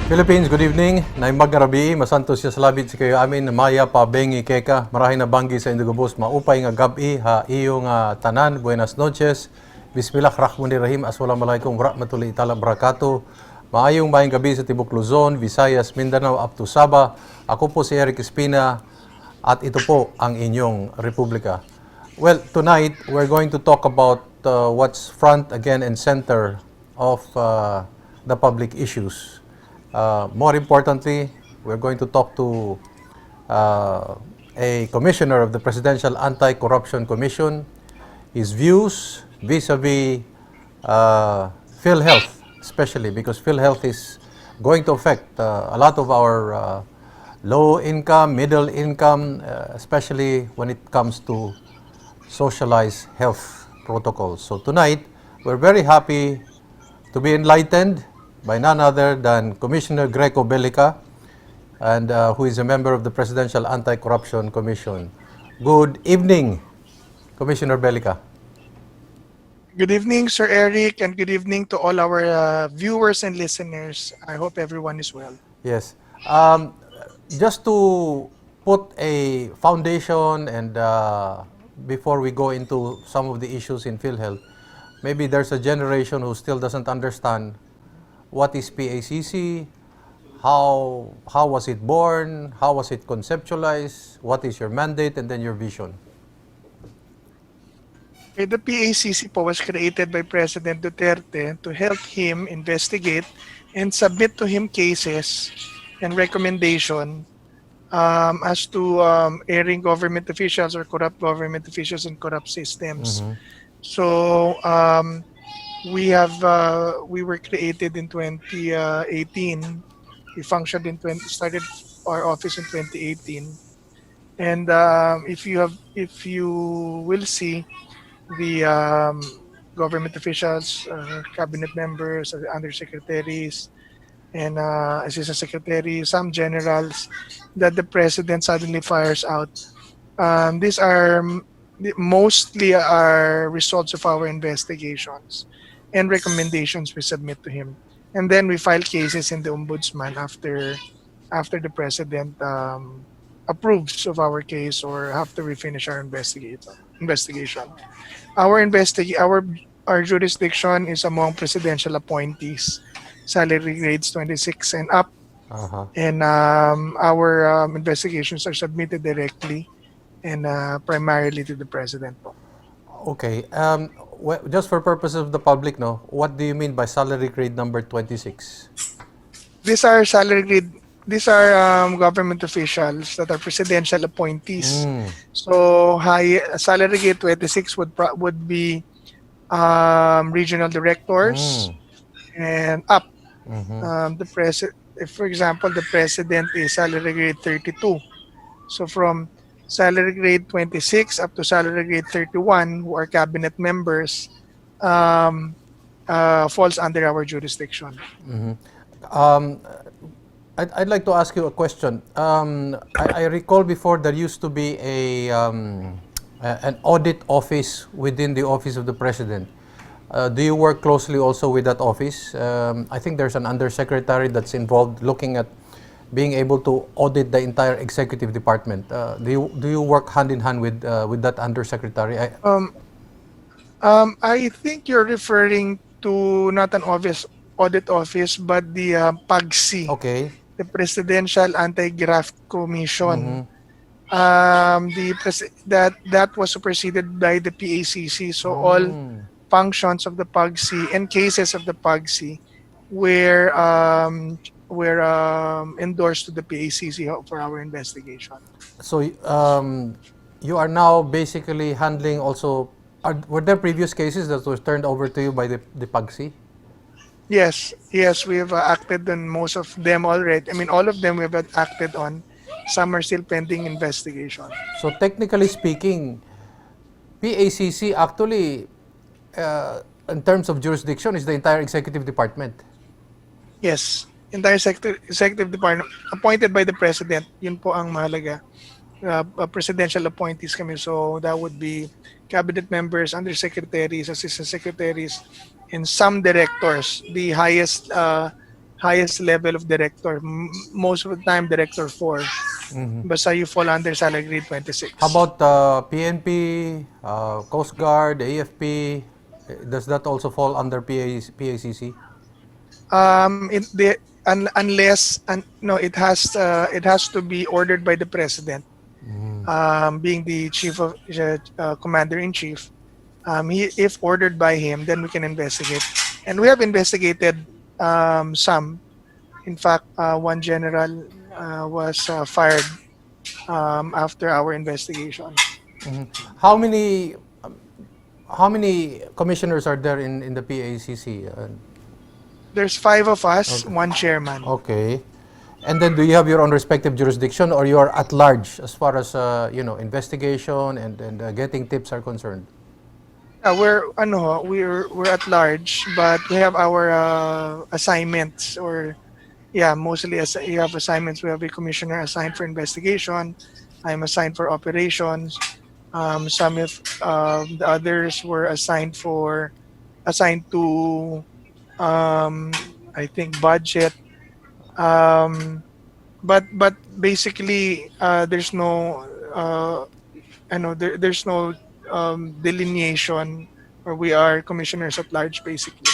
Philippines, good evening. Naimbag nga rabii, masantos siya salabit si kayo amin, maya pa bengi keka, marahin na banggi sa Indugubos, maupay nga gabi ha iyo nga tanan, buenas noches. Bismillah rahmanir rahim, assalamualaikum warahmatullahi taala barakatuh. Maayong maayong gabi sa Tibok Luzon, Visayas, Mindanao, up to Sabah. Ako po si Eric Espina at ito po ang inyong Republika. Well, tonight we're going to talk about what's front again and center of the public issues. More importantly, we're going to talk to a commissioner of the Presidential Anti-Corruption Commission, his views vis-a-vis PhilHealth, especially because PhilHealth is going to affect a lot of our low income, middle income, especially when it comes to socialized health protocols. So tonight, we're very happy to be enlightened by none other than Commissioner Greco Belgica, and who is a member of the Presidential Anti-Corruption Commission. Good evening, Commissioner Belgica. Good evening, Sir Eric, and good evening to all our viewers and listeners. I hope everyone is well. Yes. Just to put a foundation and before we go into some of the issues in PhilHealth, maybe there's a generation who still doesn't understand what is PACC, how was it born, how was it conceptualized, what is your mandate, and then your vision. Okay, the PACC po was created by President Duterte to help him investigate and submit to him cases and recommendation as to erring government officials or corrupt government officials and corrupt systems. So we were created in 2018. We functioned in 20 started our office in 2018. And if you will see the government officials, cabinet members, undersecretaries, and assistant secretaries, some generals that the president suddenly fires out. These are mostly are results of our investigations and recommendations we submit to him. And then we file cases in the ombudsman after the president approves of our case or after we finish our investigation. Our jurisdiction is among presidential appointees, salary grades 26 and up, and our investigations are submitted directly and primarily to the president po. Okay. Just for purposes of the public, no, what do you mean by salary grade number 26? These are government officials that are presidential appointees. So high salary grade 26 would be regional directors and up. The president, if, for example, the president is salary grade 32. So from salary grade 26 up to salary grade 31, who are cabinet members, falls under our jurisdiction. I'd like to ask you a question. I recall before there used to be an audit office within the Office of the President. Do you work closely also with that office? I think there's an undersecretary that's involved looking at being able to audit the entire executive department. Do you work hand in hand with that undersecretary? I think you're referring to not an office audit office, but the PAGC, the Presidential Anti-Graft Commission. The pres- that that was superseded by the PACC. So all functions of the PAGC and cases of the PAGC were endorsed to the PACC for our investigation. So you are now basically handling also. Were there previous cases that was turned over to you by the PAGC? Yes, we have acted on most of them already. I mean, all of them we have acted on. Some are still pending investigation. So technically speaking, PACC actually, in terms of jurisdiction, is the entire executive department. Yes, entire sector, executive department appointed by the president. Yun po ang mahalaga. Presidential appointees kami. So that would be cabinet members, undersecretaries, assistant secretaries, and some directors. The highest highest level of director. Most of the time, Director 4. Basta you fall under salary grade 26. How about PNP, Coast Guard, AFP? Does that also fall under PA, PACC? It, the, un, unless un, no, it has to be ordered by the president. Being the chief of commander in chief, he if ordered by him, then we can investigate, and we have investigated some. In fact, one general was fired after our investigation. How many commissioners are there in the PACC? There's five of us, one chairman. Okay. And then do you have your own respective jurisdiction or you are at large as far as investigation and getting tips are concerned? We're at large, but we have our assignments or, yeah, mostly as you have assignments. We have a commissioner assigned for investigation. I'm assigned for operations. Some if the others were assigned to I think budget. But basically there's no ano there's no delineation or we are commissioners at large, basically.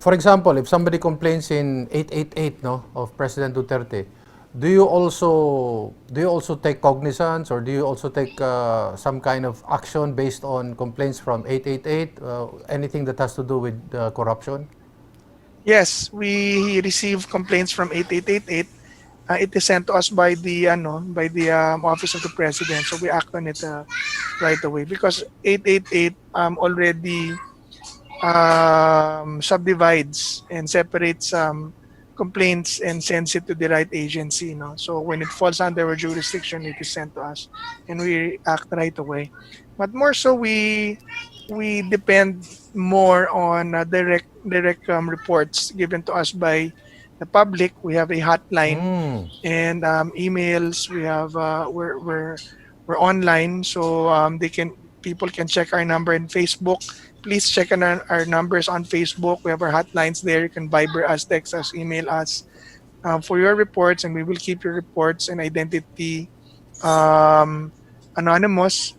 For example, if somebody complains in 888, no, of President Duterte, do you also take cognizance or do you also take some kind of action based on complaints from 888, anything that has to do with corruption? Yes, we receive complaints from 8888. It is sent to us by the Office of the President, so we act on it right away because 888 already subdivides and separates complaints and sends it to the right agency. No? So when it falls under our jurisdiction, it is sent to us and we act right away. But more so, we depend more on direct reports given to us by the public. We have a hotline and emails. We have we're online, so they can people can check our number in Facebook. Please check on our numbers on Facebook. We have our hotlines there. You can Viber us, text us, email us for your reports, and we will keep your reports and identity anonymous.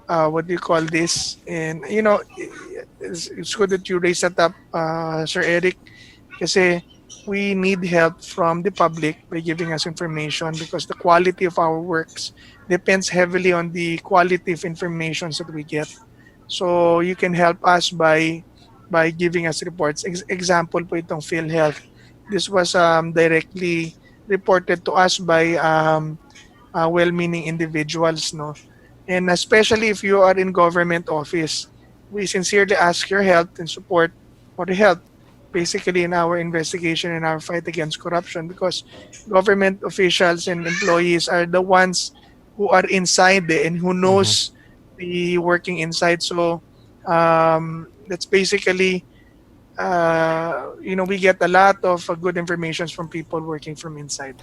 What do you call this? And it's good that you raised that up, Sir Eric, kasi we need help from the public by giving us information because the quality of our works depends heavily on the quality of information that we get. So you can help us by giving us reports. Example po itong PhilHealth. This was directly reported to us by well-meaning individuals, no? And especially if you are in government office, we sincerely ask your help and support or help basically in our investigation and our fight against corruption because government officials and employees are the ones who are inside it and who knows the working inside. So that's basically we get a lot of good information from people working from inside.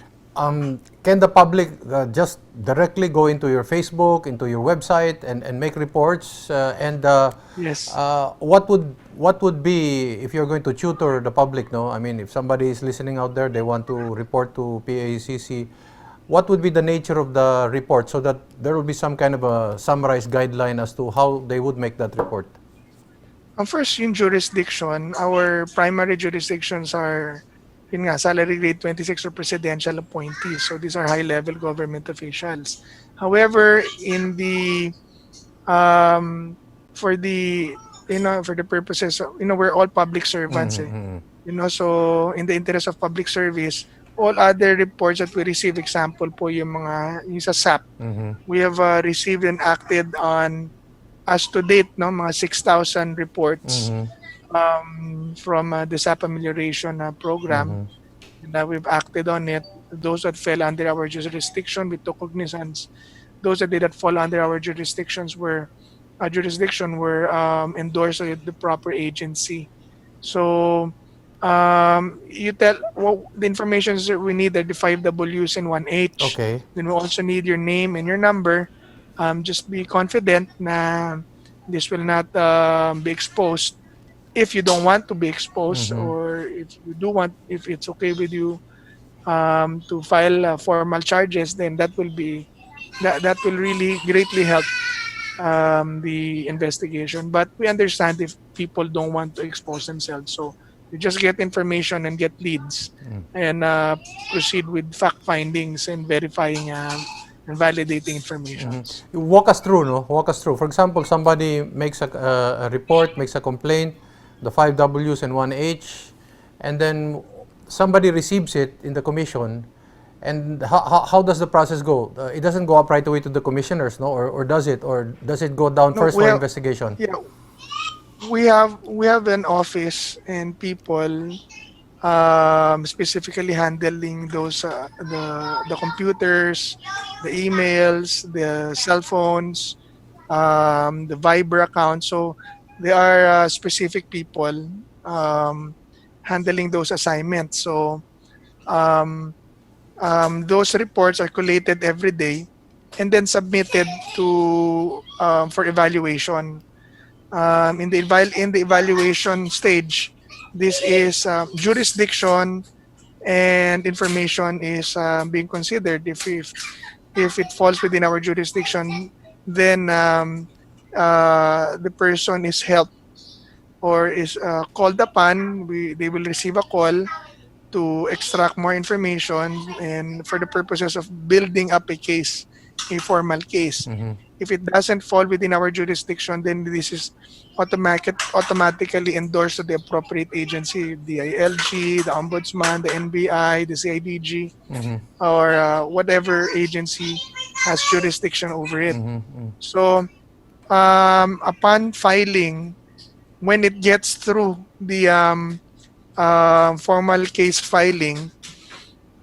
Can the public just directly go into your Facebook, into your website, and make reports? And Yes. What would be if you're going to tutor the public? No, I mean, if somebody is listening out there, they want to report to PACC. What would be the nature of the report so that there will be some kind of a summarized guideline as to how they would make that report? Ang first, yung jurisdiction, our primary jurisdictions are, yun nga, salary grade 26 or presidential appointees. So these are high-level government officials. However, in the, for the, you know, for the purposes of, we're all public servants eh. So in the interest of public service, all other reports that we receive, example po yung mga, yung sa SAP, we have received and acted on, as to date, no, mga 6,000 reports from the SAP amelioration program. And we've acted on it. Those that fell under our jurisdiction, we took cognizance. Those that did not fall under our jurisdiction were endorsed by the proper agency. So you tell, well, the information that we need are the five W's and one H. Then we also need your name and your number. Just be confident na this will not be exposed. If you don't want to be exposed, or if you do want, if it's okay with you to file formal charges, then that will really greatly help the investigation. But we understand if people don't want to expose themselves. So you just get information and get leads and proceed with fact findings and verifying and validating information. Walk us through, no? Walk us through. For example, somebody makes a report, makes a complaint, the five W's and one H, and then somebody receives it in the commission. And how does the process go? It doesn't go up right away to the commissioners, no? Or does it? Or does it go down No, first we for investigation? Yeah, we have an office and people specifically handling those the computers, the emails, the cell phones, the Viber account. So there are specific people handling those assignments. So those reports are collated every day and then submitted to for evaluation. In the evaluation stage, this is jurisdiction and information is being considered. If it falls within our jurisdiction, then the person is helped or is called upon. They will receive a call to extract more information and for the purposes of building up a case, a formal case. If it doesn't fall within our jurisdiction, then this is automatically endorsed to the appropriate agency, the DILG, the Ombudsman, the NBI, the CIDG, or whatever agency has jurisdiction over it. So, upon filing, when it gets through the formal case filing,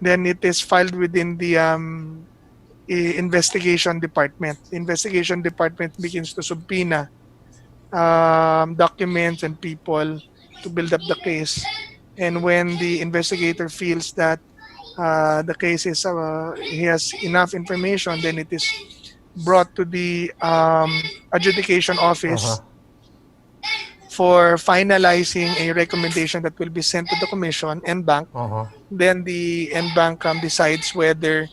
then it is filed within the investigation department. The investigation department begins to subpoena documents and people to build up the case. And when the investigator feels that the case is he has enough information, then it is brought to the adjudication office for finalizing a recommendation that will be sent to the commission en banc. Then the en banc decides whether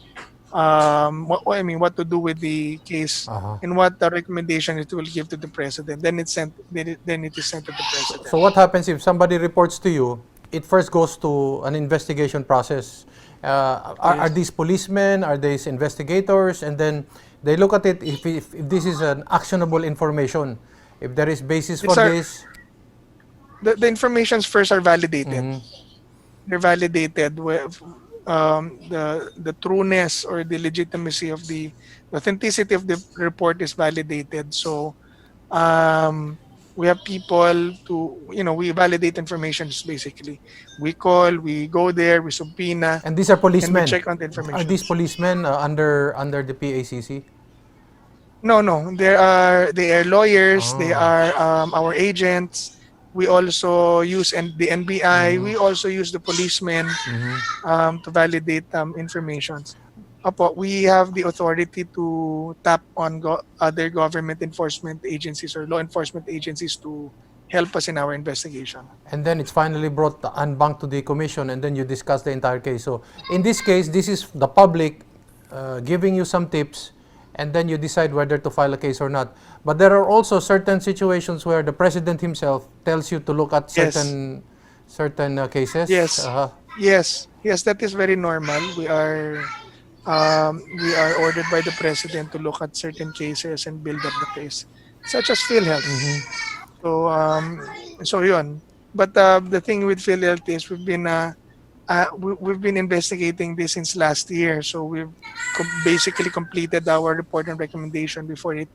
what I mean, what to do with the case and what the recommendation it will give to the president. Then it is sent to the president. So what happens if somebody reports to you? It first goes to an investigation process. Are these policemen? Are these investigators? And then they look at it if this is an actionable information, if there is basis for this. The informations first are validated. They're validated with the trueness or the legitimacy of the authenticity of the report is validated. So we have people to we validate information basically. We call, we go there, we subpoena, And these are and we policemen. Check on the information. Are these policemen under the PACC? No. There are They are lawyers. They are our agents. We also use and the NBI. We also use the policemen to validate informations. Opo, we have the authority to tap on other government enforcement agencies or law enforcement agencies to help us in our investigation. And then it's finally brought en banc to the commission, and then you discuss the entire case. So in this case, this is the public giving you some tips, and then you decide whether to file a case or not. But there are also certain situations where the president himself tells you to look at certain cases. Yes. Yes, that is very normal. We are ordered by the president to look at certain cases and build up the case, such as PhilHealth. So yun. But the thing with PhilHealth is we've been investigating this since last year. So we've basically completed our report and recommendation before it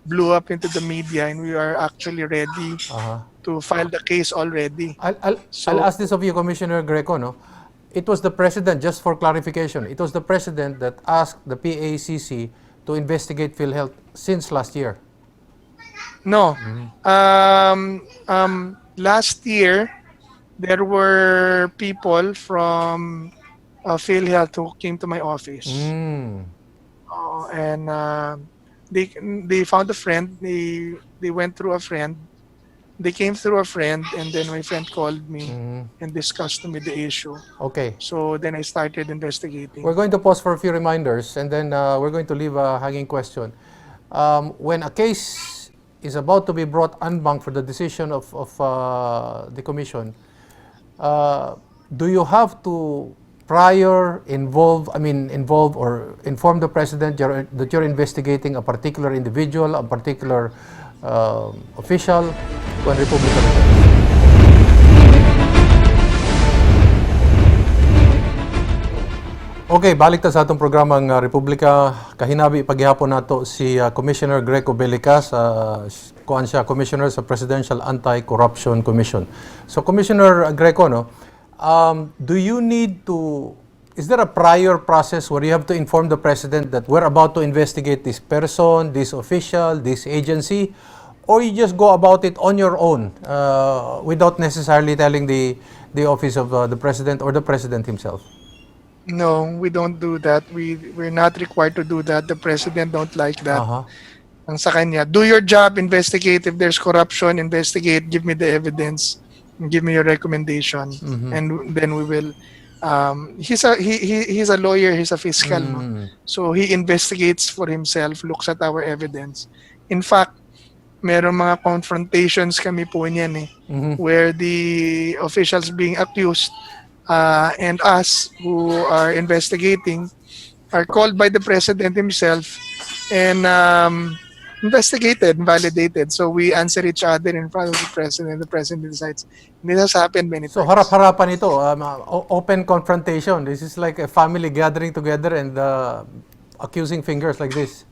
blew up into the media, and we are actually ready to file the case already. I'll ask this of you, Commissioner Greco, no? It was the president, just for clarification, it was the president that asked the PACC to investigate PhilHealth since last year. No. Last year, there were people from PhilHealth who came to my office. And they found a friend. They went through a friend. They came through a friend, and then my friend called me and discussed to me the issue. So then I started investigating. We're going to pause for a few reminders and then we're going to leave a hanging question. When a case is about to be brought en banc for the decision of the commission, do you have to prior involve, I mean, involve or inform the president that you're investigating a particular individual, a particular official when Republika returns? Okay, balik ta sa atong programang Republika. Kahinabi paghihapon nato si Commissioner Greco Bellicas, kuan siya, Commissioner sa Presidential Anti-Corruption Commission. So Commissioner Greco, no, do you need to is there a prior process where you have to inform the president that we're about to investigate this person, this official, this agency, or you just go about it on your own without necessarily telling the office of the president or the president himself? No, we don't do that. We're not required to do that. The president don't like that. Ang sa kanya, do your job, investigate if there's corruption, investigate, give me the evidence, and give me your recommendation, and then we will. He's a lawyer, he's a fiscal, no? So he investigates for himself, looks at our evidence. In fact, meron mga confrontations kami po niyan eh, where the officials being accused and us who are investigating are called by the president himself and investigated and validated. So we answer each other in front of the president. The president decides. And this has happened many So times. Harap-harapan ito, open confrontation. This is like a family gathering together and accusing fingers like this.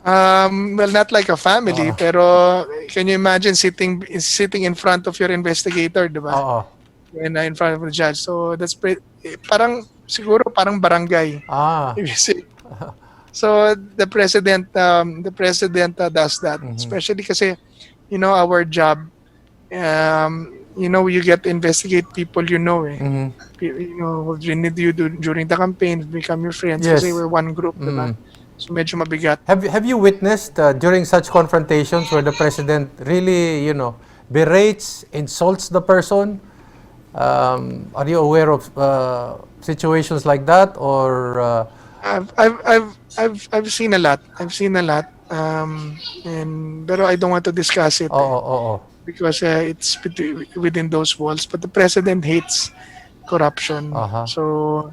Well, not like a family, pero can you imagine sitting in front of your investigator, di ba? Oo. When in front of the judge. So that's pretty, parang siguro parang barangay. If you see. So the president does that, especially kasi our job, you get to investigate people. Eh. You need you do during the campaign, become your friends kasi we're one group, diba? So medyo mabigat. Have you witnessed during such confrontations where the president really berates, insults the person? Are you aware of situations like that or I've seen a lot. I've seen a lot. And pero I don't want to discuss it eh, Oo. Because it's within those walls. But the president hates corruption. So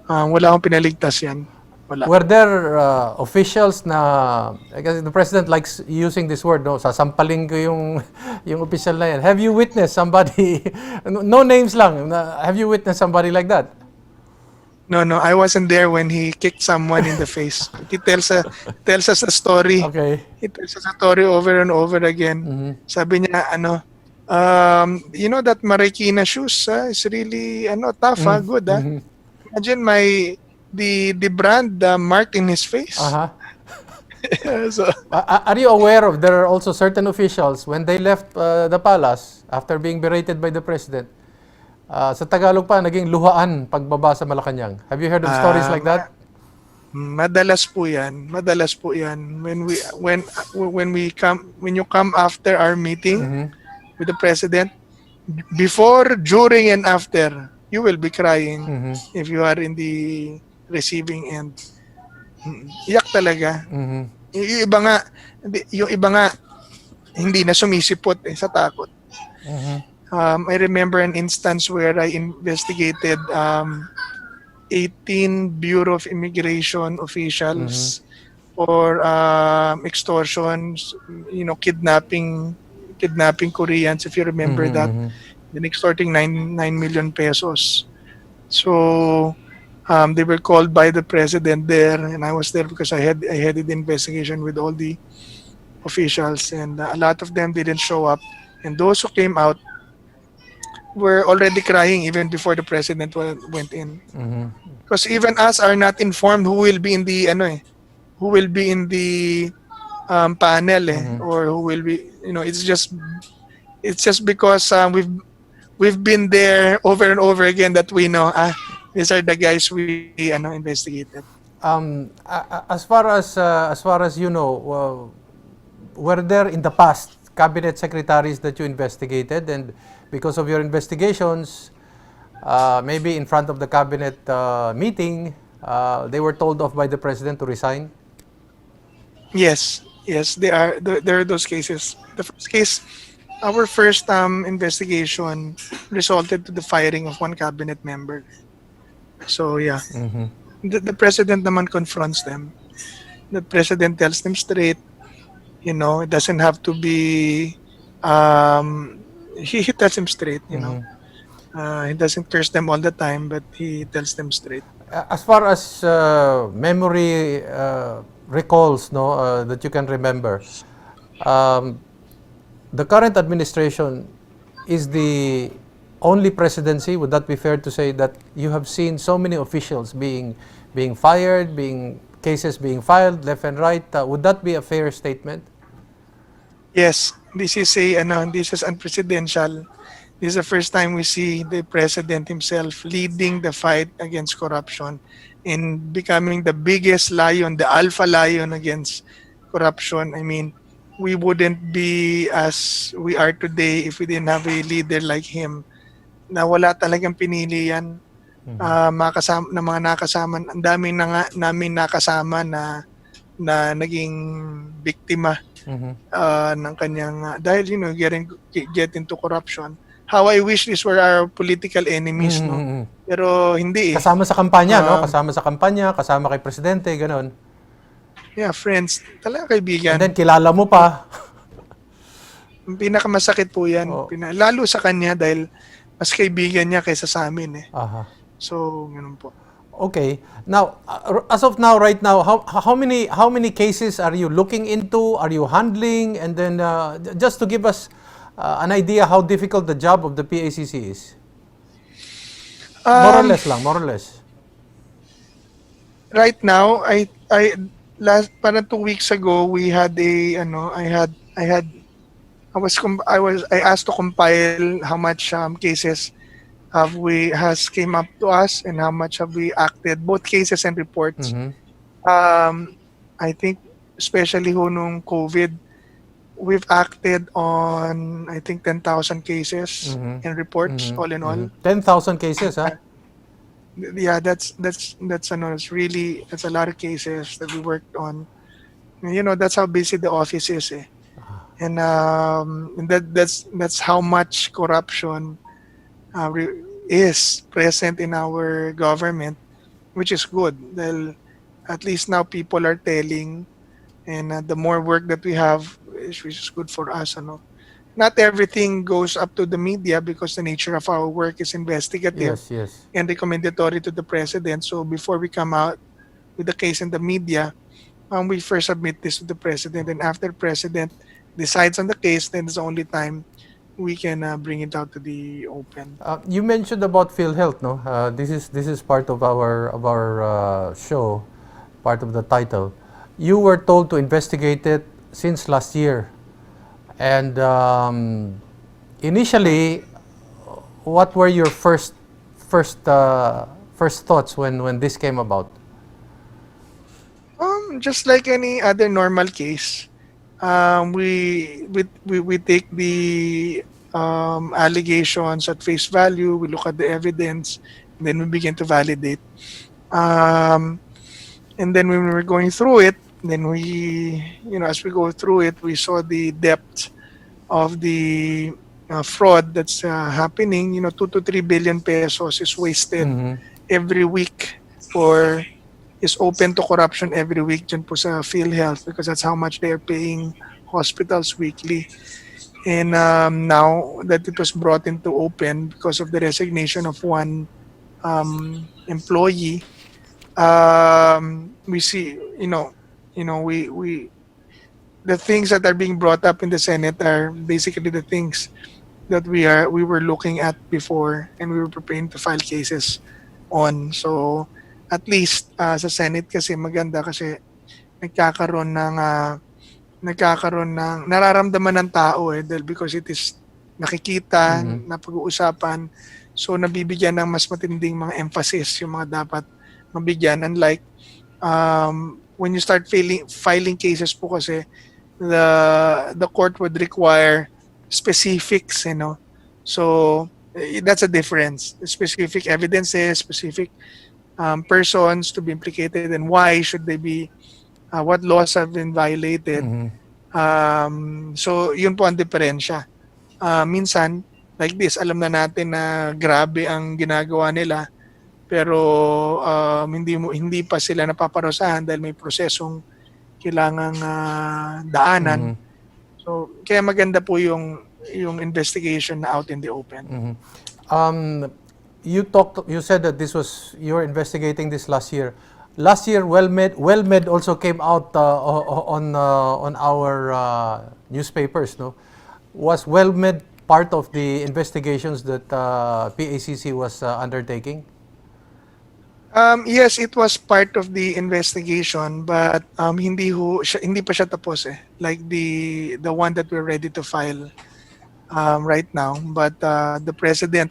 wala akong pinaligtas yan. Wala. Were there officials na, I guess the president likes using this word, no? "Sasampalin ko yung official na yan." Have you witnessed somebody, no names lang, have you witnessed somebody like that? No, I wasn't there when he kicked someone in the face. But he tells us a story. He tells us a story over and over again. Sabi niya, ano, you know that Marikina shoes, ah, is really ano, tough, ah, good. Ah. Imagine the brand marked in his face. So Are you aware of there are also certain officials when they left the palace after being berated by the president, sa Tagalog pa, naging luhaan pagbaba sa Malacanang? Have you heard of stories like that? Madalas po 'yan. Madalas po 'yan. When you come after our meeting with the president, before, during and after, you will be crying if you are in the receiving end. Iyak talaga. Yung iba nga, yung iba nga, hindi na sumisipot eh, sa takot. I remember an instance where I investigated 18 Bureau of Immigration officials for extortions, kidnapping Koreans, if you remember that, then extorting 9 million pesos. So they were called by the president there, and I was there because I headed the investigation with all the officials, and a lot of them didn't show up, and those who came out were already crying even before the president went in. Because even us are not informed who will be in the ano eh, who will be in the panel eh, or who will be it's just because we've been there over and over again that we know, ah, these are the guys we ano investigated. As far as you know, were there in the past cabinet secretaries that you investigated, and because of your investigations, maybe in front of the cabinet meeting, they were told off by the president to resign? Yes, there are those cases. The first case, our first investigation resulted to the firing of one cabinet member. So yeah, the president naman confronts them. The president tells them straight. It doesn't have to be. He tells them straight. He doesn't curse them all the time, but he tells them straight. As far as memory recalls, no, that you can remember, the current administration is the only presidency. Would that be fair to say that you have seen so many officials being fired, being cases being filed left and right? Would that be a fair statement? Yes, this is unprecedented. This is the first time we see the president himself leading the fight against corruption and becoming the biggest lion, the alpha lion against corruption. I mean, we wouldn't be as we are today if we didn't have a leader like him na wala talagang pinili yan. Makasama, na mga nakasama, ang dami na nga namin nakasama na naging biktima ng kanyang dahil get into corruption. How I wish these were our political enemies, no? Pero hindi eh. Kasama sa kampanya, no? Kasama sa kampanya, kasama kay presidente, ganon. Yeah, friends, talaga kaibigan. And then kilala mo pa. Ang pinakamasakit po yan. Oo. Lalo sa kanya dahil mas kaibigan niya kaysa sa amin eh. So, ganun po. Okay. Now, as of now, right now, how many cases are you looking into? Are you handling? And then, just to give us an idea how difficult the job of the PACC is. More or less lang, more or less. Right now, I last parang 2 weeks ago, we had a ano, I had I was com- I was I asked to compile how much cases have we has came up to us and how much have we acted, both cases and reports. I think especially ho nung COVID, we've acted on, I think, 10,000 cases and reports all in all. 10,000 cases, ha? Yeah, that's ano, it's really that's a lot of cases that we worked on. That's how busy the office is eh. And that's how much corruption is present in our government, which is good. Dahil at least now people are telling, and the more work that we have, which is good for us. Ano. Not everything goes up to the media because the nature of our work is investigative and recommendatory to the president. So before we come out with the case in the media, we first submit this to the president, and after president decides on the case, then it's the only time we can bring it out to the open. You mentioned about PhilHealth, no? This is part of our show, part of the title. You were told to investigate it since last year, and initially, what were your first thoughts when this came about? Just like any other normal case, we take the allegations at face value. We look at the evidence, and then we begin to validate. And then when we were going through it, then as we go through it, we saw the depth of the fraud that's happening. 2 to 3 billion pesos is wasted every week or is open to corruption every week dyan po sa PhilHealth because that's how much they are paying hospitals weekly. And now that it was brought into open because of the resignation of one employee, we see, we the things that are being brought up in the Senate are basically the things that we were looking at before and we were preparing to file cases on. So at least sa Senate kasi maganda kasi nagkakaroon ng nararamdaman ng tao eh dahil because it is nakikita, napag-uusapan, so nabibigyan ng mas matinding mga emphasis yung mga dapat mabigyan, unlike when you start filing cases po kasi. The court would require specifics. So that's a difference. Specific evidences, specific persons to be implicated, and why should they be, what laws have been violated. So, yun po ang diferensya. Minsan, like this, alam na natin na grabe ang ginagawa nila, pero hindi pa sila napaparusahan dahil may prosesong kailangang daanan. So, kaya maganda po yung investigation na out in the open. You said that this was you were investigating this last year. Last year, WellMed also came out on our newspapers. No, was WellMed part of the investigations that PACC was undertaking? Yes, it was part of the investigation, but hindi pa siya tapos eh. Like the one that we're ready to file right now. But the president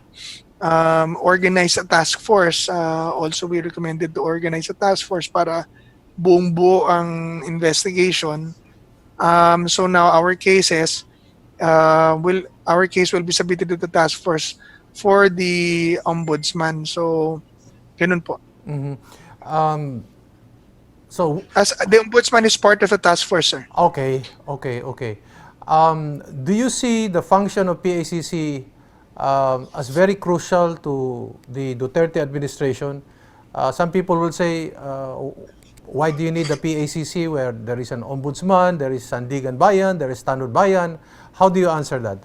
organized a task force. Also, we recommended to organize a task force para buong buo ang investigation. So now our case will be submitted to the task force for the ombudsman. So, ganun po. So As the ombudsman is part of the task force, sir. Okay. Do you see the function of PACC as very crucial to the Duterte administration? Some people will say, "Why do you need the PACC where there is an ombudsman, there is Sandiganbayan, there is Tanod Bayan?" How do you answer that?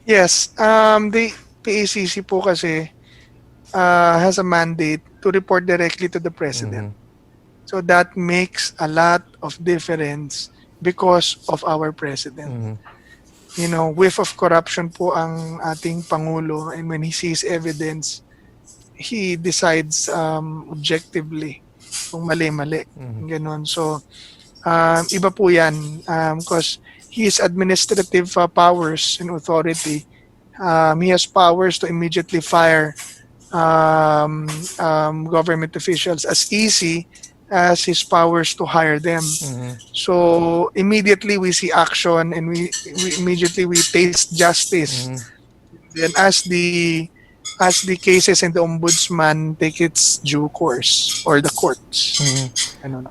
Yes, the PACC po kasi has a mandate to report directly to the president. So that makes a lot of difference because of our president. Whiff of corruption po ang ating pangulo, and when he sees evidence, he decides objectively kung mali, mali. Ganon. So, iba po yan because his administrative powers and authority, he has powers to immediately fire government officials as easy as his powers to hire them. So immediately we see action and we immediately we taste justice. Then as the cases and the ombudsman take its due course or the courts. Ganun.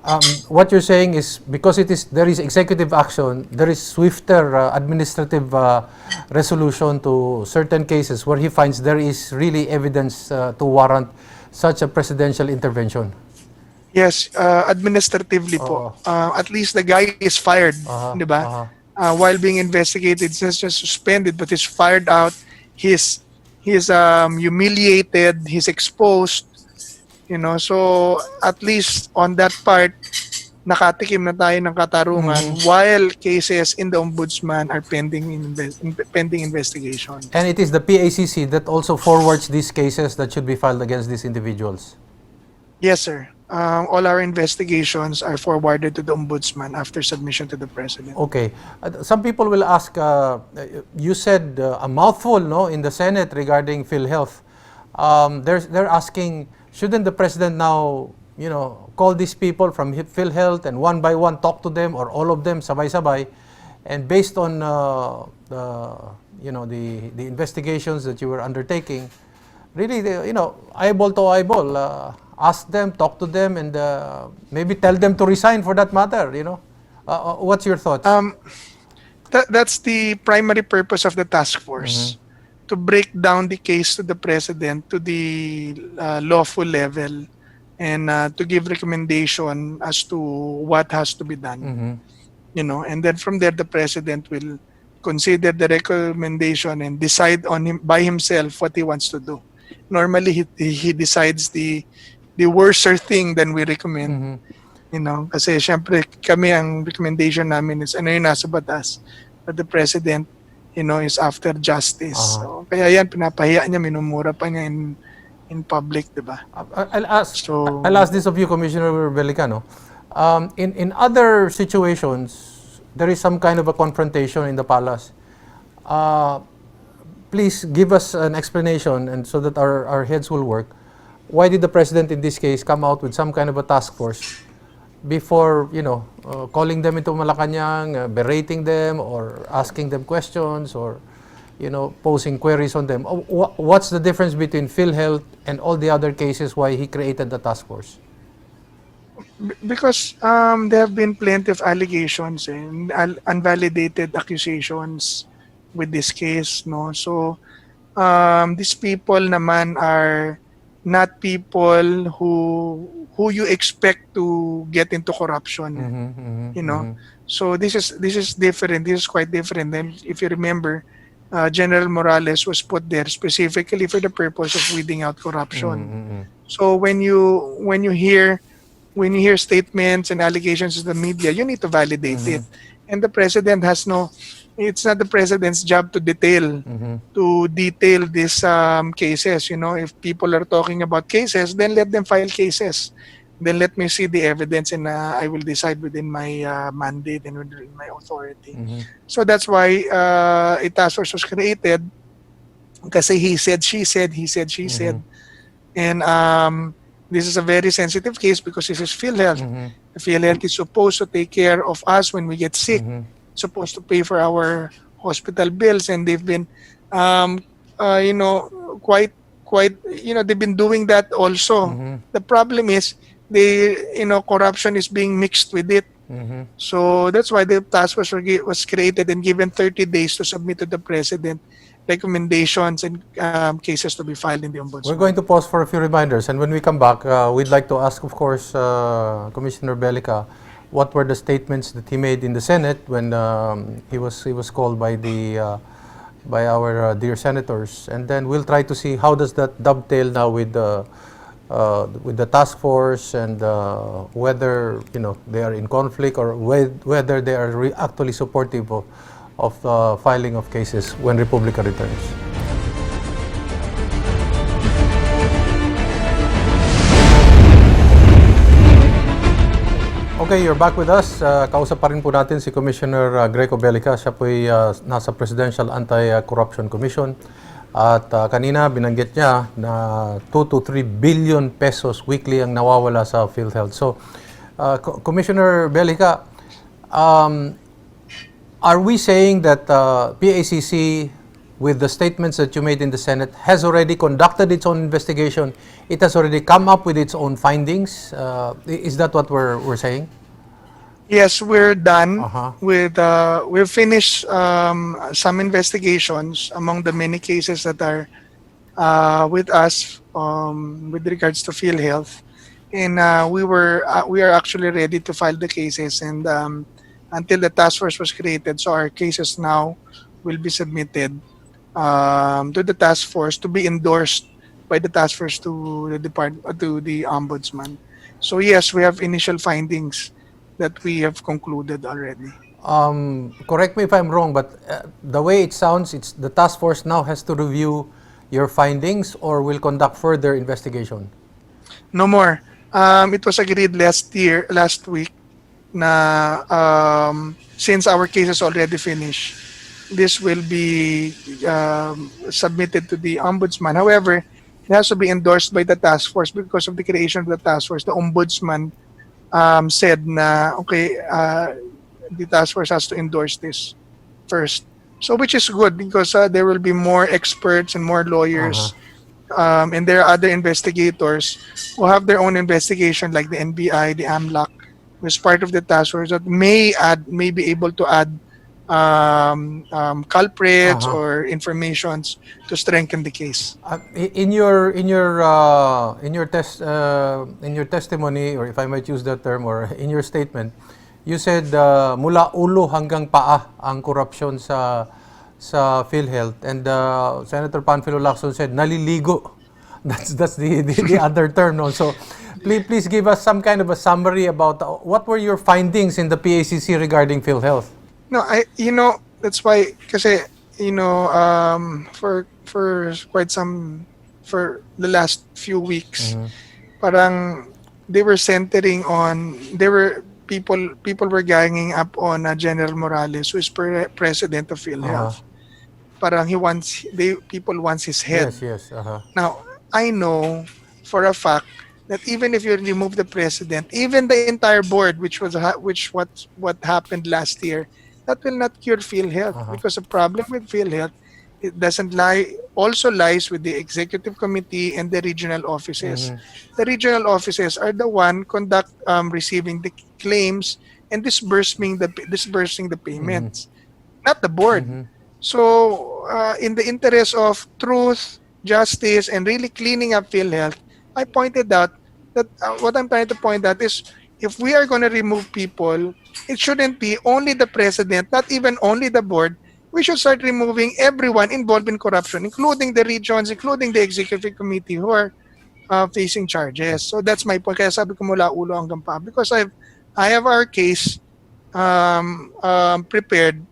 What you're saying is because it is there is executive action, there is swifter administrative resolution to certain cases where he finds there is really evidence to warrant such a presidential intervention. Yes, administratively po. At least the guy is fired, di ba? Uh-huh. While being investigated, he's not just suspended, but he's fired out. He's humiliated. He's exposed. So at least on that part, nakatikim na tayo ng katarungan while cases in the ombudsman are pending investigation. And it is the PACC that also forwards these cases that should be filed against these individuals. Yes, sir. All our investigations are forwarded to the ombudsman after submission to the president. Okay. Some people will ask, you said a mouthful, no, in the Senate regarding PhilHealth. They're asking, shouldn't the president now call these people from PhilHealth and one by one talk to them or all of them sabay-sabay? And based on the investigations that you were undertaking, really, eyeball to eyeball, ask them, talk to them, and maybe tell them to resign for that matter. What's your thoughts? That's the primary purpose of the task force, to break down the case to the president to the lawful level and to give recommendation as to what has to be done. And then from there the president will consider the recommendation and decide on him by himself what he wants to do. Normally he decides the worser thing than we recommend. Kasi syempre kami, ang recommendation namin is ano yung nasa batas. But the president is after justice. So, kaya yan, pinapahiya niya, minumura pa niya in public, 'di ba? I'll ask this of you, Commissioner Bellicano. In other situations, there is some kind of a confrontation in the palace. Please give us an explanation, and so that our heads will work. Why did the president in this case come out with some kind of a task force before calling them into Malacanang, berating them or asking them questions or posing queries on them? What's the difference between PhilHealth and all the other cases, why he created the task force? Because there have been plenty of allegations and unvalidated accusations with this case, no? So these people naman are not people who you expect to get into corruption. So this is different. This is quite different. Then if you remember, General Morales was put there specifically for the purpose of weeding out corruption. So when you hear statements and allegations in the media, you need to validate it. And the president has no it's not the president's job to detail these cases. If people are talking about cases, then let them file cases. Then let me see the evidence and I will decide within my mandate and within my authority. So that's why a task force was created kasi he said, she said, he said, she said. And this is a very sensitive case because this is PhilHealth. PhilHealth is supposed to take care of us when we get sick, supposed to pay for our hospital bills, and they've been, quite, they've been doing that also. The problem is, corruption is being mixed with it. So that's why the task force was created and given 30 days to submit to the president recommendations and cases to be filed in the ombudsman. We're going to pause for a few reminders, and when we come back, we'd like to ask, of course, Commissioner Belgica, what were the statements that he made in the Senate when he was called by our dear senators, and then we'll try to see how does that dovetail now with the task force and whether they are in conflict or whether they are actually supportive of filing of cases when Republika returns. Okay, you're back with us. Kausap pa rin po natin si Commissioner Greco Belgica. Siya po'y nasa Presidential Anti-Corruption Commission. At kanina binanggit niya na 2 to 3 billion pesos weekly ang nawawala sa PhilHealth. So, Commissioner Belgica, are we saying that PACC, with the statements that you made in the Senate, has already conducted its own investigation? It has already come up with its own findings? Is that what we're saying? Yes, we're done with we've finished some investigations among the many cases that are with us with regards to PhilHealth, and we are actually ready to file the cases and until the task force was created, so our cases now will be submitted to the task force to be endorsed by the task force to the department, to the ombudsman. So yes, we have initial findings that we have concluded already. Correct me if I'm wrong, but the way it sounds, it's the task force now has to review your findings or will conduct further investigation. No more. It was agreed last year, last week, na since our case is already finished, this will be submitted to the ombudsman. However, it has to be endorsed by the task force because of the creation of the task force. The ombudsman said na, okay, the task force has to endorse this first. So which is good because there will be more experts and more lawyers and there are other investigators who have their own investigation, like the NBI, the AMLAC, who is part of the task force that may be able to add culprits or informations to strengthen the case. In your testimony, or if I might use that term, or in your statement, you said mula ulo hanggang paa ang korupsyon sa PhilHealth, and Senator Panfilo Lacson said naliligo. That's the other term, no? So please give us some kind of a summary about what were your findings in the PACC regarding PhilHealth. No, I you know that's why kasi for quite some for the last few weeks, parang they were centering on they were people people were ganging up on General Morales, who is president of PhilHealth. Parang he wants they people wants his head. Now, I know for a fact that even if you remove the president, even the entire board, which was ha- which what happened last year, that will not cure PhilHealth because the problem with PhilHealth, it doesn't lie also lies with the executive committee and the regional offices. The regional offices are the one conduct receiving the claims and disbursing the payments, not the board. So, in the interest of truth, justice, and really cleaning up PhilHealth, I pointed out that what I'm trying to point out is if we are going to remove people, it shouldn't be only the president, not even only the board. We should start removing everyone involved in corruption, including the regions, including the executive committee who are facing charges. So that's my point. Kaya sabi ko mula ulo hanggang paa because I have our case prepared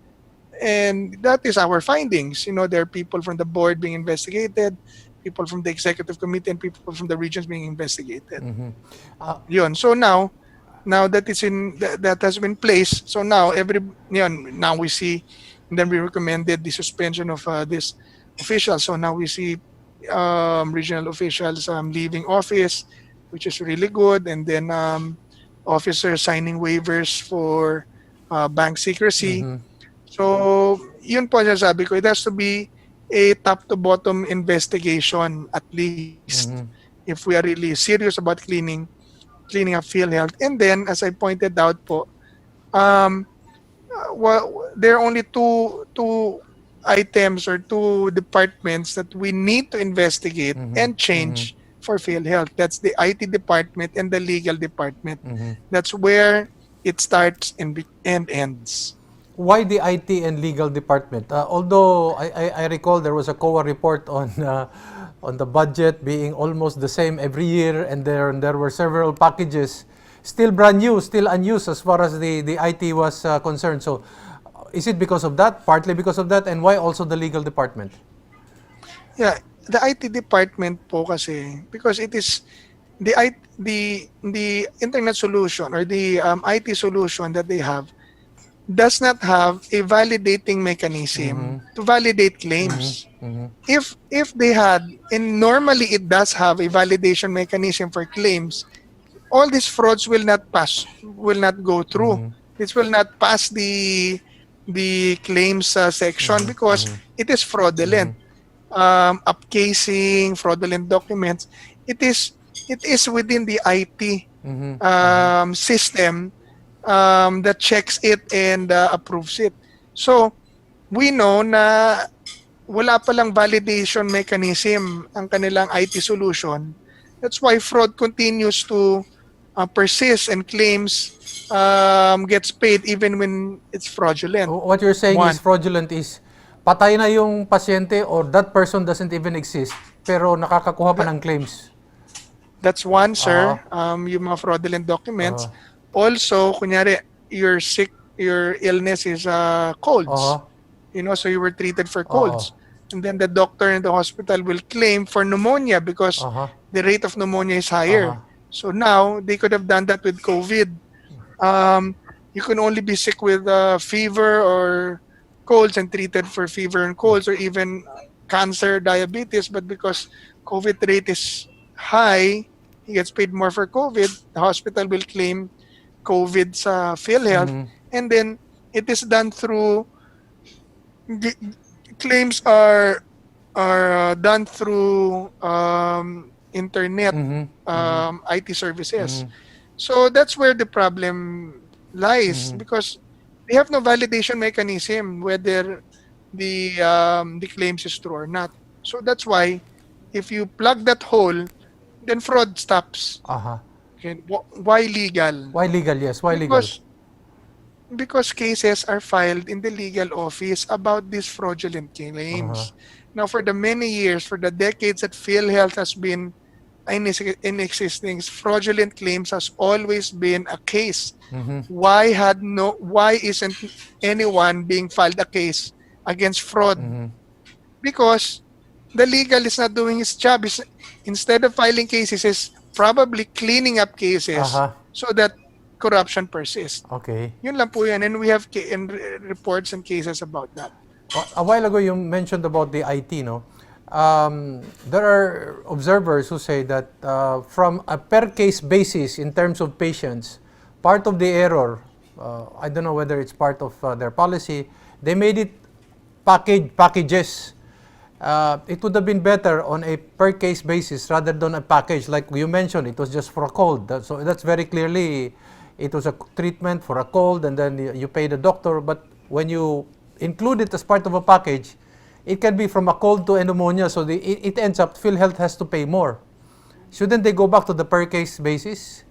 and that is our findings. There are people from the board being investigated, people from the executive committee, and people from the regions being investigated. Yun. So now that it's in that, that has been placed. So now every yun, now we see, and then we recommended the suspension of this official. So now we see regional officials leaving office, which is really good, and then officers signing waivers for bank secrecy. So, yun po ang sabi ko. It has to be a top to bottom investigation at least if we are really serious about cleaning up PhilHealth. And then, as I pointed out po, well, there are only two items or two departments that we need to investigate and change for PhilHealth. That's the IT department and the legal department. That's where it starts and ends. Why the IT and legal department? Although I recall there was a COA report on the budget being almost the same every year, and there were several packages still brand new, still unused as far as the IT was concerned. So, is it because of that? Partly because of that, and why also the legal department? Yeah, the IT department po kasi because it is the I the internet solution or the IT solution that they have does not have a validating mechanism to validate claims. If they had, and normally it does have a validation mechanism for claims, all these frauds will not pass, will not go through. This will not pass the claims section because it is fraudulent. Upcasing, fraudulent documents. It is within the IT system that checks it and approves it. So, we know na wala palang validation mechanism ang kanilang IT solution. That's why fraud continues to persist and claims gets paid even when it's fraudulent. What you're saying One. Is fraudulent is patay na yung pasyente or that person doesn't even exist pero nakakakuha pa ng claims. That's one, sir. Yung mga fraudulent documents. Also, kunyari, you're sick, your illness is colds. So you were treated for colds. And then the doctor in the hospital will claim for pneumonia because the rate of pneumonia is higher. So now, they could have done that with COVID. You can only be sick with fever or colds and treated for fever and colds or even cancer, diabetes. But because COVID rate is high, he gets paid more for COVID. The hospital will claim COVID sa PhilHealth. And then it is done through claims are done through internet IT services. So that's where the problem lies because they have no validation mechanism whether the claims is true or not. So that's why if you plug that hole, then fraud stops. Okay. Why legal? Why legal? Yes, why legal? Because cases are filed in the legal office about these fraudulent claims. Now, for the many years, for the decades that PhilHealth has been in existing, fraudulent claims has always been a case. Why had no? Why isn't anyone being filed a case against fraud? Because the legal is not doing his job. Is instead of filing cases, is probably cleaning up cases so that corruption persists. Yun lang po yan. And we have and reports and cases about that. A while ago, you mentioned about the IT, no? There are observers who say that from a per case basis in terms of patients, part of the error, I don't know whether it's part of their policy, they made it packages. It would have been better on a per case basis rather than a package. Like you mentioned, it was just for a cold. So that's very clearly, it was a treatment for a cold, and then you pay the doctor. But when you include it as part of a package, it can be from a cold to a pneumonia. So it ends up PhilHealth has to pay more. Shouldn't they go back to the per case basis?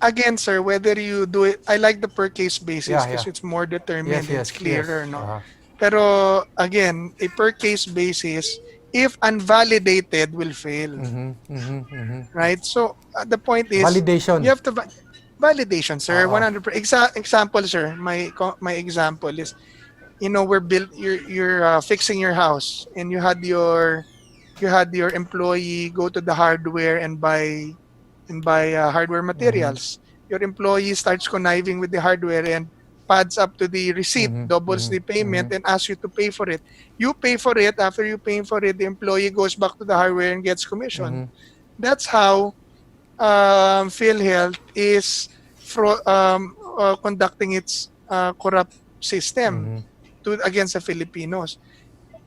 Again, sir, whether you do it, I like the per case basis because it's more determined, it's clearer, no? Pero again, a per case basis, if unvalidated, will fail, right? So the point is, Validation. You have to validation, sir. Oo. 100%. Example, sir. My example is, we're built. You're fixing your house, and you had your employee go to the hardware and buy hardware materials. Your employee starts conniving with the hardware and pads up to the receipt, doubles the payment, and asks you to pay for it. You pay for it. After you pay for it, the employee goes back to the hardware and gets commission. That's how PhilHealth is conducting its corrupt system to against the Filipinos.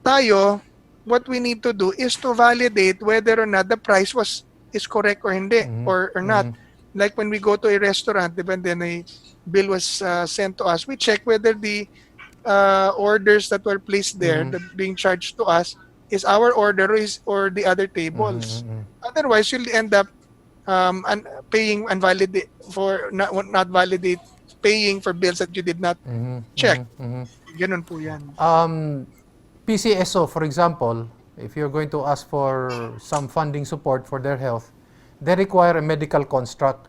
Tayo, what we need to do is to validate whether or not the price was is correct or hindi or not. Like when we go to a restaurant, di ba, and then a bill was sent to us, we check whether the orders that were placed there, that being charged to us, is our order or the other tables. Otherwise, you'll end up paying unvalid for not validate paying for bills that you did not check. Ganun po yan. PCSO, for example, if you're going to ask for some funding support for their health, they require a medical construct.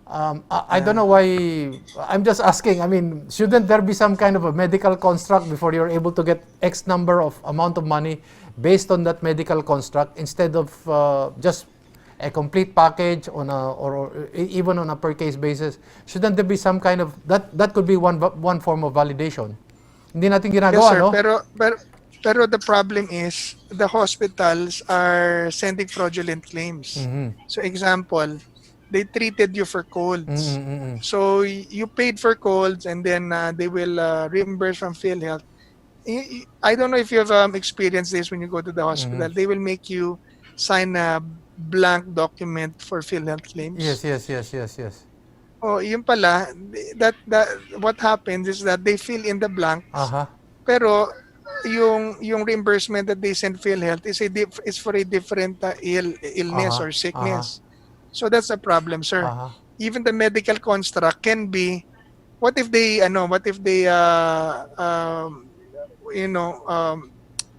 I don't know why. I'm just asking. I mean, shouldn't there be some kind of a medical construct before you're able to get X number of amount of money based on that medical construct instead of just a complete package on a or even on a per case basis? Shouldn't there be some kind of that? That could be one form of validation. Hindi natin ginagawa, Yes, sir. No? Pero the problem is the hospitals are sending fraudulent claims. So example, they treated you for colds. So you paid for colds and then they will reimburse from PhilHealth. I don't know if you have experienced this when you go to the hospital. They will make you sign a blank document for PhilHealth claims. Yes. Oh, yun pala, that what happens is that they fill in the blanks. Pero yung reimbursement that they send PhilHealth is for a different illness or sickness. So that's a problem, sir. Even the medical construct can be, what if they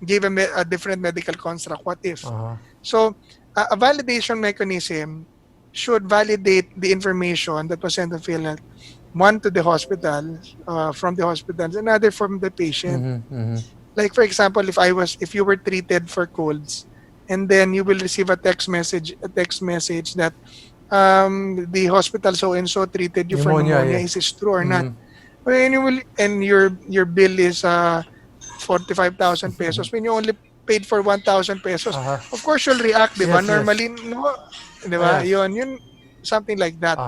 gave a different medical construct? What if? So a validation mechanism should validate the information that was sent to PhilHealth, one to the hospital, from the hospitals, another from the patient. Like for example, if you were treated for colds, and then you will receive a text message that the hospital so and so treated you for Pneumonia, pneumonia. Yeah. Is this true or not? Mhm. When you will, and your bill is 45,000 pesos when you only paid for 1,000 pesos. Of course you'll react, di ba? Yes. Normally, no, di ba? Yes. Yun, something like that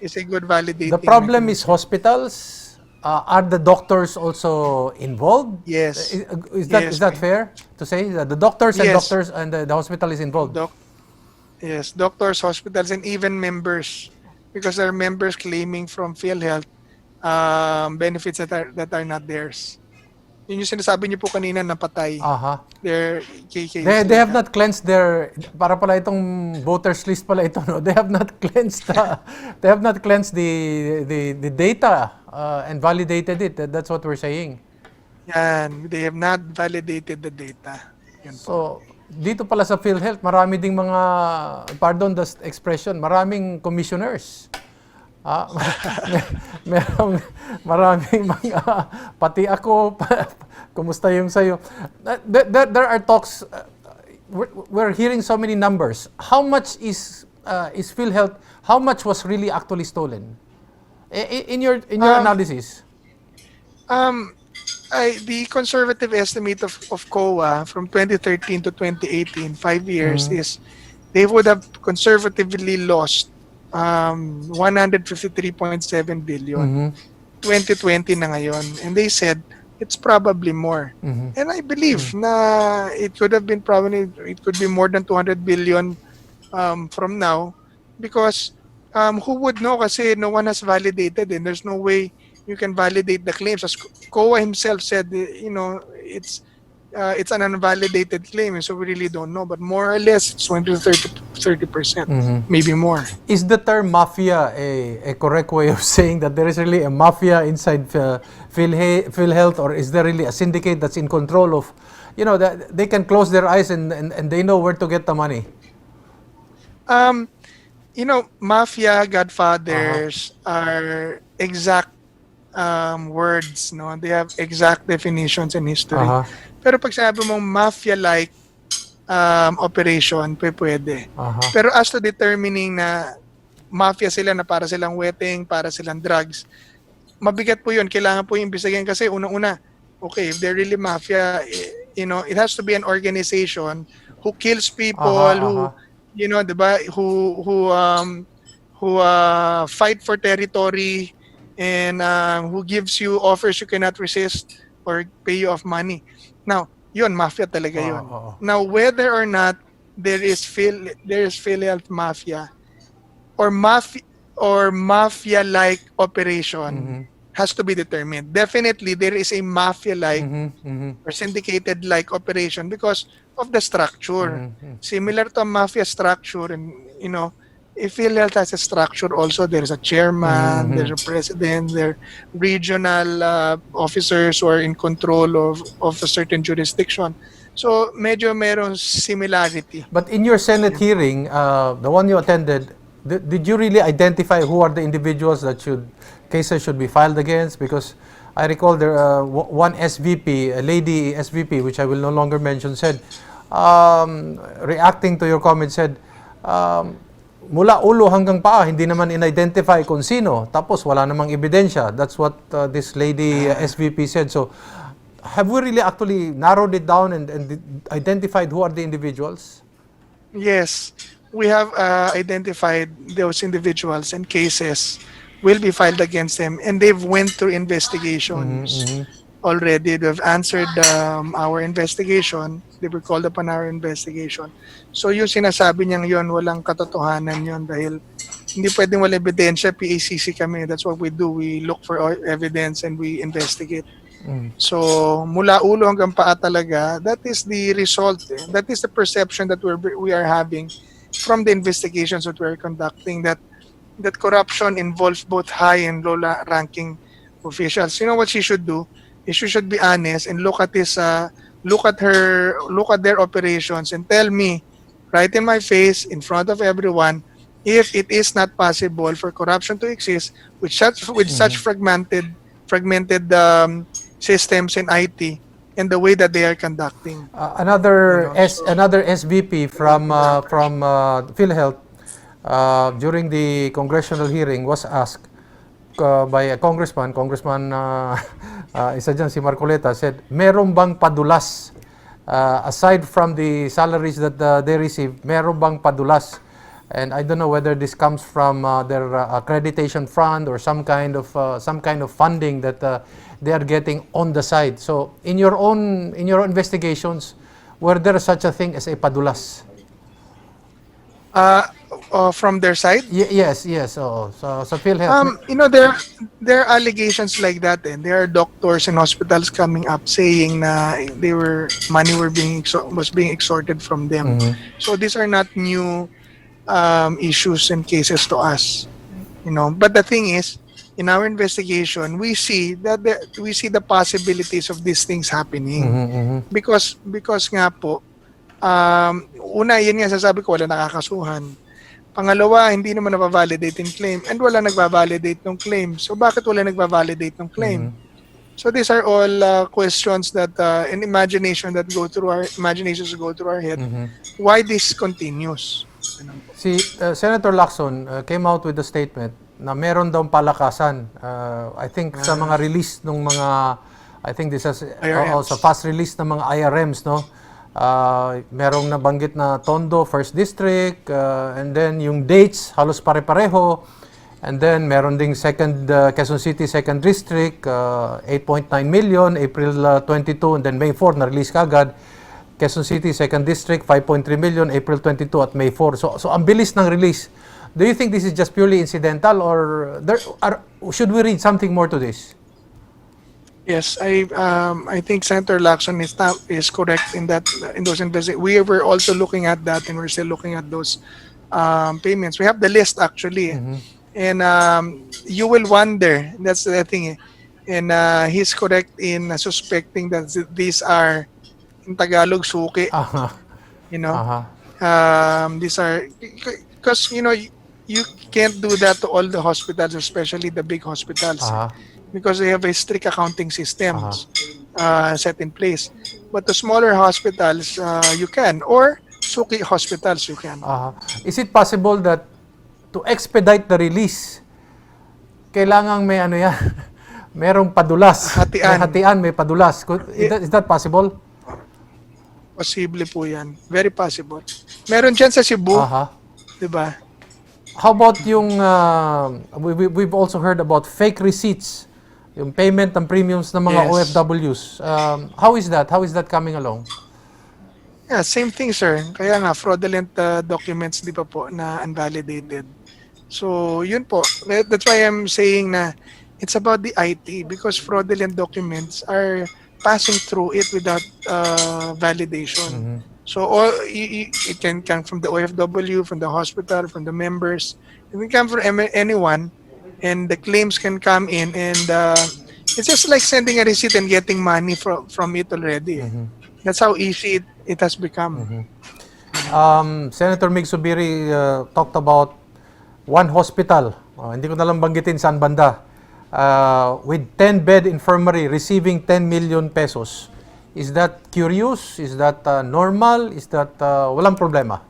is a good validating The problem is mechanism. Hospitals. Are the doctors also involved? Yes. Is Yes, that fair to say that the doctors and Yes. doctors and the hospital is involved? Yes, doctors, hospitals, and even members, because there are members claiming from PhilHealth benefits that are not theirs. Yun yung sinasabi niyo po kanina na patay. Their KKs. They have not cleansed their, para pala itong voters list pala ito, no? They have not cleansed the data and validated it. That's what we're saying. Yan, they have not validated the data. Yan po. So, dito pala sa PhilHealth, marami ding mga, pardon the expression, maraming commissioners. Ah, merong maraming mga, pati ako, kumusta yung sayo? There are talks, we're hearing so many numbers. How much is PhilHealth, how much was really actually stolen? In your analysis? The conservative estimate of COA from 2013 to 2018, 5 years, is they would have conservatively lost 153.7 billion. 2020 na ngayon. And they said it's probably more. And I believe na it could have been probably, it could be more than 200 billion from now because who would know, kasi no one has validated and there's no way you can validate the claims. As COA himself said, it's an unvalidated claim, and so we really don't know. But more or less, it's 20 to 30%, maybe more. Is the term mafia a correct way of saying that there is really a mafia inside PhilHealth, or is there really a syndicate that's in control of, that they can close their eyes and they know where to get the money? Mafia, godfathers are exact words, no? They have exact definitions in history. Pero pag sabi mong mafia-like operation, pwede. Pero as to determining na mafia sila, na para silang jueteng, para silang drugs, mabigat po yun. Kailangan po imbestigahan kasi unang-una, okay, if they're really mafia, eh, it has to be an organization who kills people, who, 'di ba, who fight for territory and who gives you offers you cannot resist or pay you off money. Now, yun, mafia talaga yun. Oo. Now, whether or not there is PhilHealth mafia or mafia-like operation has to be determined. Definitely, there is a mafia-like or syndicated-like operation because of the structure. Similar to a mafia structure, and if PhilHealth has a structure also, there's a chairman, there's a president, there are regional officers who are in control of a certain jurisdiction. So, medyo meron similarity. But in your Senate hearing, the one you attended, did you really identify who are the individuals that should cases should be filed against? Because I recall there one SVP, a lady SVP, which I will no longer mention, said, reacting to your comment, said, "Mula ulo hanggang paa, hindi naman in-identify kung sino. Tapos wala namang ebidensya." That's what this lady SVP said. So, have we really actually narrowed it down and identified who are the individuals? Yes, we have identified those individuals and cases will be filed against them, and they've went through investigations already. They've answered our investigation. They were called upon our investigation. So yung sinasabi niyang yon, walang katotohanan yon dahil hindi pwedeng wala ebidensya. PACC kami. That's what we do. We look for evidence and we investigate. So, mula ulo hanggang paa talaga, that is the result, eh. That is the perception that we are having from the investigations that we're conducting, that corruption involves both high and low ranking officials. You know what she should do? Is she should be honest and look at her, look at their operations and tell me right in my face, in front of everyone, if it is not possible for corruption to exist with such fragmented systems in IT and the way that they are conducting. Another Another SVP from PhilHealth during the congressional hearing was asked by a congressman, Congressman isa dyan, si Marcoleta, said, "Meron bang padulas aside from the salaries that they receive, meron bang padulas?" And I don't know whether this comes from their accreditation fund or some kind of funding that they are getting on the side. So, in your investigations, were there such a thing as a padulas? From their side? Yes. Oo. Sa PhilHealth. There are allegations like that. And there are doctors and hospitals coming up saying na they were money were being was being extorted from them. So these are not new issues and cases to us. But the thing is, in our investigation, we see the possibilities of these things happening because nga po, una, yun nga sasabi ko, wala nakakasuhan. Pangalawa, hindi naman na-validate yung claim and wala nagva-validate ng claim. So bakit wala nagva-validate ng claim? So these are all questions that in imagination that go through our imaginations go through our head why this continues. Ganun po. Si Senator Lacson came out with a statement na meron daw palakasan. I think sa mga release ng mga I think this has IRMs. Oo, sa fast release ng mga IRMs, no? Merong nabanggit na Tondo, First District, and then yung dates halos pare-pareho. And then meron ding second Quezon City Second District, 8.9 million, April 22, and then May 4 na-release kagad. Quezon City Second District, 5.3 million, April 22 at May 4. So ang bilis ng release. Do you think this is just purely incidental or should we read something more to this? Yes, I think Senator Lacson is not, is correct in that in those We were also looking at that, and we're still looking at those payments. We have the list, actually, and you will wonder. That's the thing, eh. And he's correct in suspecting that these are, in Tagalog, suki. These are because you can't do that to all the hospitals, especially the big hospitals, because they have a strict accounting systems set in place. But the smaller hospitals, you can, or suki hospitals, you can. Is it possible that to expedite the release, kailangang may ano yan, merong padulas? Hatian. May hatian, may padulas. Is that possible? Posible po yan. Very possible. Meron dyan sa Cebu, di ba? How about yung, we've also heard about fake receipts, yung payment ng premiums ng mga OFWs. How is that? How is that coming along? Yeah, same thing, sir. Kaya nga, fraudulent documents, di ba po, na unvalidated. So, yun po. That's why I'm saying na it's about the IT because fraudulent documents are passing through it without validation. So, it can come from the OFW, from the hospital, from the members. It can come from anyone, and the claims can come in, and it's just like sending a receipt and getting money from it already. That's how easy it has become. Senator Migz Zubiri talked about one hospital, hindi ko na lang banggitin saan banda, with 10-bed infirmary receiving 10 million pesos. Is that curious? Is that normal? Is that walang problema?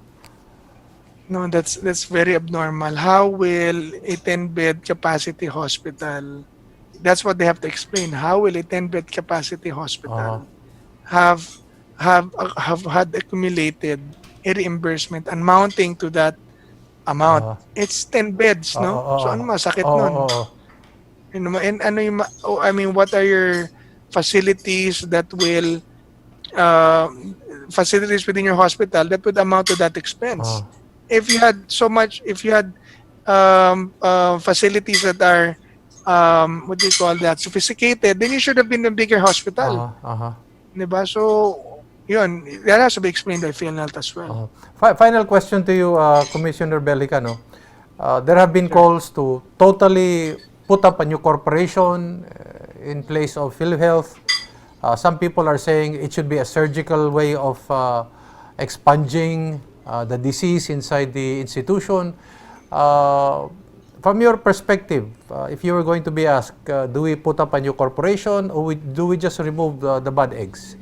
No, that's very abnormal. How will a 10-bed capacity hospital? That's what they have to explain. How will a 10-bed capacity hospital have had accumulated a reimbursement amounting to that amount? It's 10 beds, no? Oo. So ano masakit nun? Oo. And ano yung oh, I mean, what are your facilities that will facilities within your hospital that would amount to that expense? If you had so much, if you had facilities that are what do you call that, sophisticated, then you should have been a bigger hospital. Diba? So, yun, that has to be explained by PhilHealth as well. Final question to you, Commissioner Belgica, no? There have been calls to totally put up a new corporation in place of PhilHealth. Some people are saying it should be a surgical way of expunging the disease inside the institution. From your perspective, if you were going to be asked, do we put up a new corporation or do we just remove the bad eggs?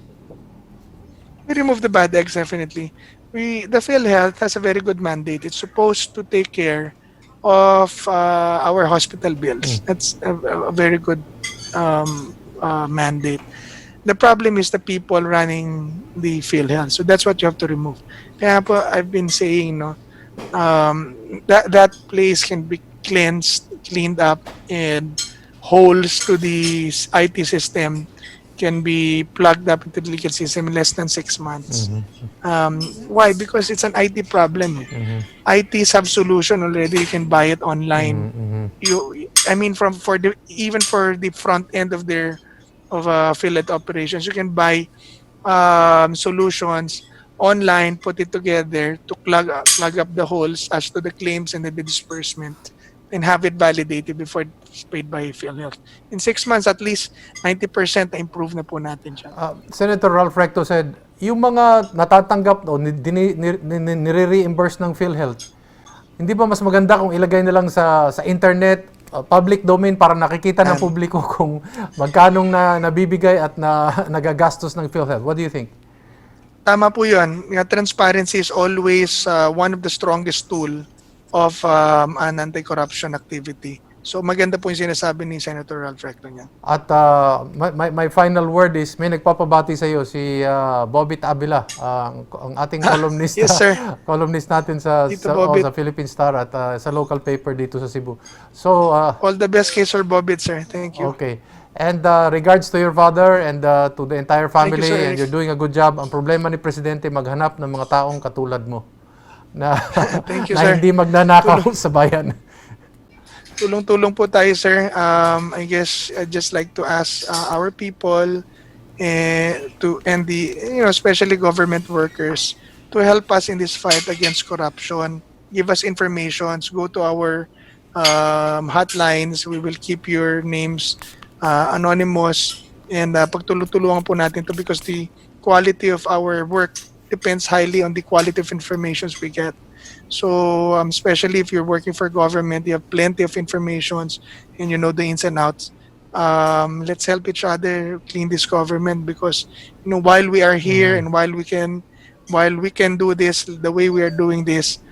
We remove the bad eggs, definitely. We the PhilHealth has a very good mandate. It's supposed to take care of our hospital bills. That's a very good mandate. The problem is the people running the PhilHealth. So that's what you have to remove. Kaya po, I've been saying, no, that that place can be cleansed, cleaned up, and holes to the IT system can be plugged up into the legal system in less than 6 months. Why? Because it's an IT problem, eh. ITs have solution already. You can buy it online. I mean, from for the even for the front end of their of PhilHealth operations, you can buy solutions online, put it together to plug up the holes as to the claims and the disbursement, and have it validated before it's paid by PhilHealth. In 6 months, at least 90% na improve na po natin siya. Senator Ralph Recto said, yung mga natatanggap o nire-reimburse ng PhilHealth, hindi ba mas maganda kung ilagay na lang sa internet, public domain, para nakikita ng publiko kung magkanong na nabibigay at na nagagastos ng PhilHealth? What do you think? Tama po yun. Nga, transparency is always one of the strongest tool of an anti-corruption activity. So maganda po yung sinasabi ni Senator Ralph Recto niya. At my final word is may nagpapabati sa iyo si Bobit Avila, ang ating columnist, Yes, sir. Columnist natin sa Tito sa, oh, Bobit. sa Philippine Star at sa local paper dito sa Cebu. So All the best kay Sir Bobit, sir. Thank you. Okay. And regards to your father and to the entire Thank you, family, Sir and Eric. you're doing a good job. Ang problema ni presidente, maghanap ng mga taong katulad mo na Thank you, na sir. hindi magnanakaw sa bayan. Tulong-tulong po tayo, sir. I guess I'd just like to ask our people to and the especially government workers to help us in this fight against corruption. Give us informations. Go to our hotlines. We will keep your names anonymous and pagtulong-tulungan po natin to because the quality of our work depends highly on the quality of informations we get. So, especially if you're working for government, you have plenty of informations and you know the ins and outs. Let's help each other clean this government because while we are here and while we can do this the way we are doing this,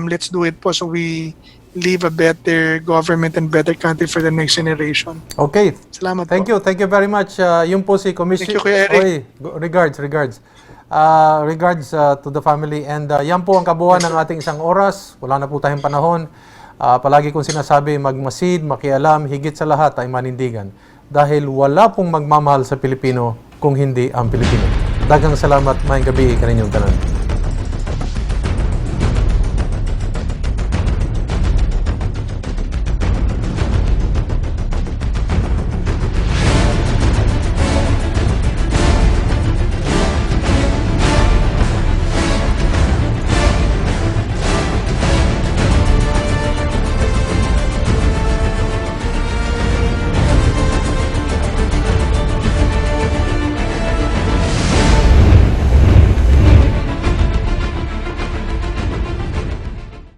let's do it po so we leave a better government and better country for the next generation. Okay. Salamat Thank po. you. Thank you very much. Yun po si Commissioner. Thank you, Kuya Eric. Oy, regards, regards. Regards to the family. And yan po ang kabuuan ng ating isang oras. Wala na po tayong panahon. Palagi kong sinasabi, magmasid, makialam, higit sa lahat ay manindigan. Dahil wala pong magmamahal sa Pilipino kung hindi ang Pilipino. Daghang salamat, maayong gabii kaninyong tanan.